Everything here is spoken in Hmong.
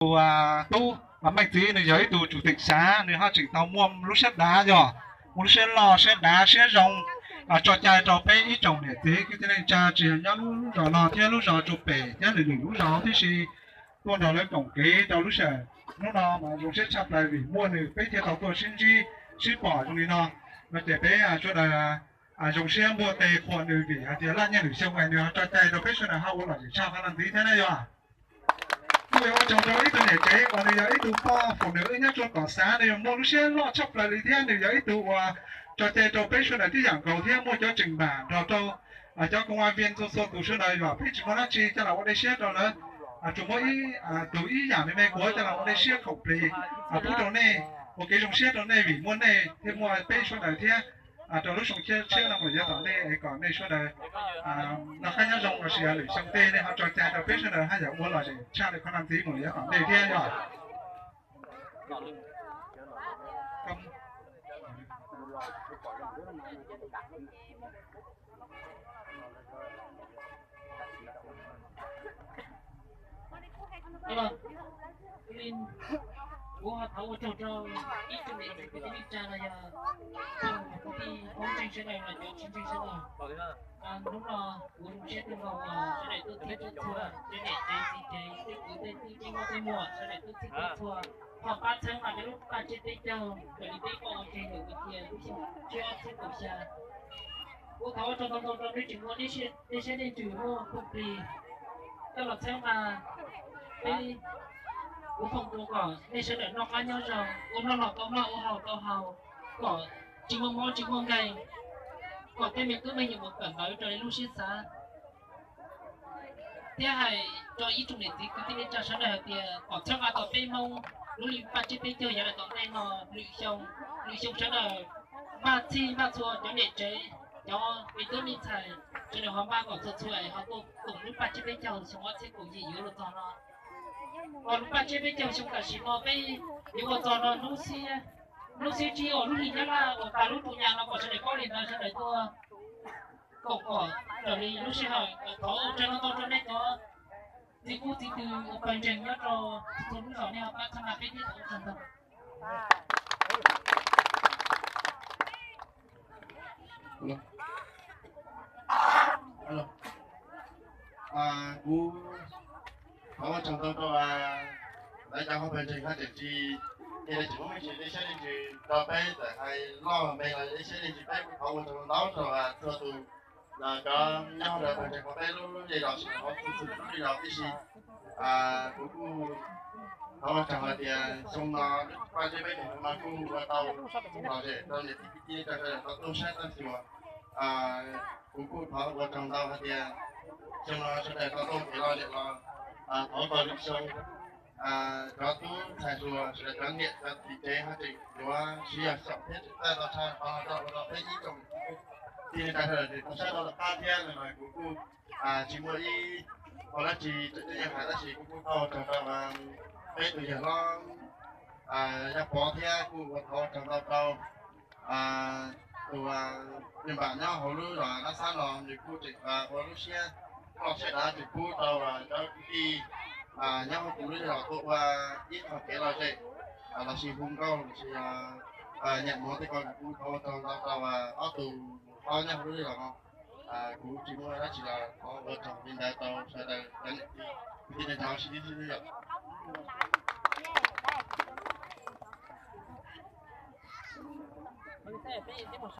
Tus tub Meej Txiv nws yog ib tug tsum teem xav, nws ho tseem tau muaj lub siab dav, yog muaj lub siab loj, siab dav, siab zoo, tso cai rau peb ib tsoom niam txiv kwv tij neej tsa tsis hais nyob lub zos no thiab lub zos rau pem thiab lwm lwm lub zos tib si, tuaj nrog lawv koom kev rau lub sij hawm hnub no mas zoo siab tshaj plaws vim muaj nws peb thiaj tau tuaj sib ntsib sib pom zoo li no. No ces peb sawv daws zoo siab npuaj tes qhuas nws vim hais tias laj nyiaj lwm xyoo es nws ho tso cai rau peb sawv daws ho ua lom zem tshaj qhov no ntxiv thiab na yog. Kuj yuav ua tsaug rau ib tug niam tsev uas nws yog ib tug poj foom nws wb nyob rau tom xav, nws yog muaj lub siab loj tshaj plaws li thiab nws yog ib tug uas tso cai rau peb sawv daws tib yam nkaus thiab muaj cov tseem npam nrog rau cov koom hav vias txhua txhua tus sawv daws yog peb tsis muaj dab tsi coj los ua dej siab rau lawv, tsuas muaj ib tug ib yam me me kuv coj los ua dej siab khoom plig pub rau nej, ua kev zoo siab rau nej vim muaj nej thiab muaj peb sawv daws thiab. Rau lub xyoo tshiab no mus yav tom ntej es kom nej sawv daws noj qab nyob zoo los sis yog lwm xyoo tej nej ho tso cai rau peb sawv daws haj yam ua lom zem tshaj li qhov no ntxiv mus yav tom ntej thiab yog. Kuv ho thov ua tsaug rau ib tsoom niam txiv kwv tij neej tsa los yog kwv tij hmoob ntseeg sawv daws los cov tsis ntseeg sawv daws. Hnub no kuv zoo siab kawg nkaus uas sawv daws tuaj txhij tuaj txhua, tej niam tsev txiv tsev, tej kwv tej tij, tej nkauj tej muam sawv daws tuaj txhij tuaj txhua, ho pab txhawb nqa peb lub paj tsiab peb caug raws li peb pom ua ke ntawm ua cia lub xyoo tshiab ob txhiab kaum xya. Kuv thov ua tsaug ntau ntau rau nej tseem muaj dej siab dej ntsws muaj khoom plig coj los txhawb nqa peb, kuv foom rau kom nej sawv daws noj qab nyob zoo, ua noj los tau noj, ua haus tau haus, kom tsis muaj mob tsis muaj nkeeg, kom tej me tub me nyuam mus kawm ntawv raws li lub siab xav. Thiab hais rau ib tsoom niam txiv kwv tij neej tsa sawv daws hais tias kom txhawb nqa tau peb Hmoob lub li paj tsiab peb caug yav lawm tom ntej no, lwm xyoo, lwm xyoo sawv daws npaj txhij npaj txhua cov niam tsev, cov me tub me ntxhais sawv daws ho npaj kom txhua txhua es ho tuaj koom lub paj tsiab peb caug xyoo ob txhiab kaum yim yuav luag txog no. Uas lub paj tsiab peb caug xyoo tam sim no peb yuav ua txog no hnub xiab, hnub xiab tsib uas lub hli nyab laj uas tas lub tsu nyas no kom sawv daws paub li ntawd sawv daws tuaj koom kom raws li lub sij hawm. Thov ua tsaug ntau ntau rau nej cov txiv kub txiv tw uas pawg ntseeg nyob rau txhua lub zos nej ho pab txhawb nqa peb thiab thov ua tsaug ntau. Kuv thov ua tsaug ntau rau lawv cov hauv pawg ntseeg haj tseem tsis, nej tseem muab dej siab dej ntsws rau peb txawm hais loj me los dej siab dej ntsws peb kuj thov ua tsaug ntau rau txhua tus los cov nyob rau pawg ntseeg hauv peb lub zej zos tsis hais hauv txhua txhua lub zej zos tib si. Kuv kuj thov ua tsaug hais tias xyoo no paj tsiab peb caug no kuj ua tau lom zem rau niam txiv kwv tij neej tsa sawv daws tau tuaj saib tau xyuas. Kuv kuj thov ua tsaug ntau hais tias xyoo no sawv daws tau tuaj kev lom zem los thov kom lwm xyoo cov tub ntxhais hluas sawv daws cov niam cov txiv tsev haj tseem yuav siv yog xyaum thiab tseem txawj tau tshaj qhov no rau ua rau peb ib tsoom kwv tij neej tsa sawv daws tseem tau saib tau tom qab thiab. Kuv kuj tsis muaj ib qho dab tsi tseem ceeb yuav hais tab sis kuv kuj thov ua tsaug rau peb tus yawg hlob Yaj Pov thiab kuj ua thov ua tsaug ntau rau tus me npam nyob hauv lub zos Nab Xab no nws kuj tseem ua lub siab loj siab dav tseem pub rau cov kwv tij nyob hauv kuv lub zej zos tuaj ua ib qho kev lom zem los sis hu nkauj los sis nyiam mov tej ko. Kuv thov ua tsaug ntau rau ob tug hlob nyob hauv lub zej zos no. Kuv tsis muaj dab tsi los thov ua tsaug li ntawd rau sawv daws cov niam txiv kwv tij neej tsa sib ntsib yom.